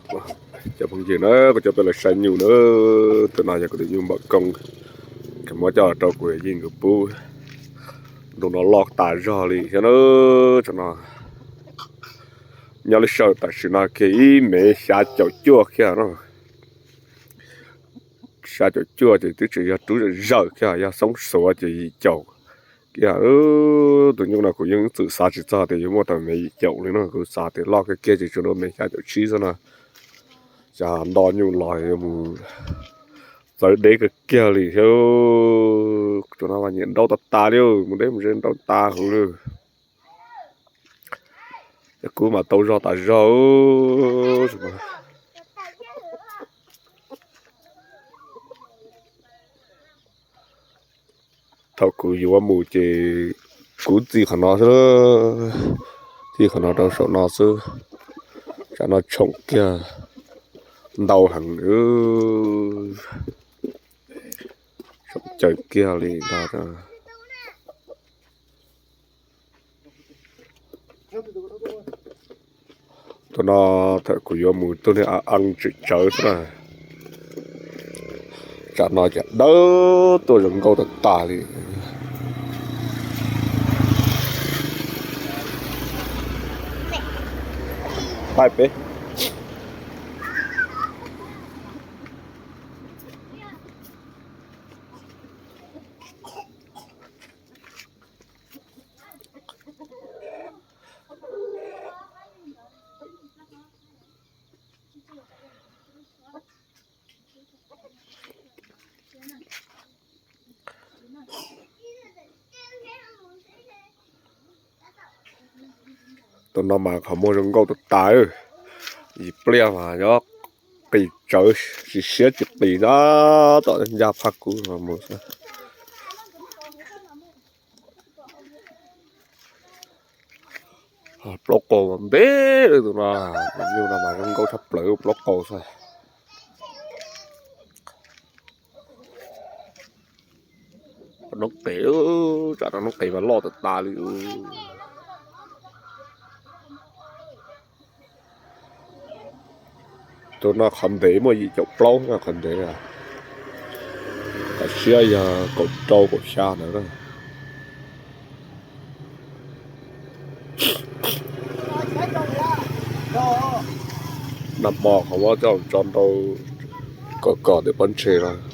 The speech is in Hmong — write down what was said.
Cov phooj ywg na, kuv coj peb los saib nyuj na. Tus no yog kuv tus nyuj npawm koob, kuv muab coj rau kuv yij nkawd pub. Ntu no loj tas zog li thiab na. Tam no nyob lub sij hawm tam sim no kiag ib mev xya caum cuaj kiag no. Xya caum cuaj ces twb tseem yog rub zawm zawm kiag, yog xoob xuav ces yim caum kiag. Tus nyuj no kuv yeej txwm xav tsis txog tias yuav muaj tau mev yim caum li no, kuv xav tias loj kiag kiag ces tsuas dua mev xya caum tsib xwb no. Cas nto nyuj los yuav mus txawv deb kawg kiag li thiab. Tus no mas nyiam nrau tas tas li, mus deb mus ze nrau tas huv li. Cov kub mas tau zog tas zog. Thaum kuv yuav mus ces kuv txij qhov no xwb, txij qhov no rau saum no xwb. Tsam no tshoom kiag ntau heev, tshoom cawv kiag li ntag. Tus no thaum kuv yuav mus tus niag a, a tswm tsawv xwb na. Tsam no cas dawb tuaj zoo nkauj tas tas li. Pab peb. Tus no mas qhov muag zoo nkauj tas tas. Yim pliag mas nyob qis tsawv, tsis siab tsis qis na, tom ncaj phaj kub no mus xwb. Plaub qau ntev li tus no, nyuj no mas zoo nkauj tshaj plaws plaub qau xwb. Noob qes, tsam no noob qes mas loj tas tas li. Tus no qhov ntev muaj yim caum plaub, qhov ntev, qhov siab yog kaum rau kaum xya ntawd. Nag hmo qhov muab coj tso nrau kom kom ntawm pob ntseg los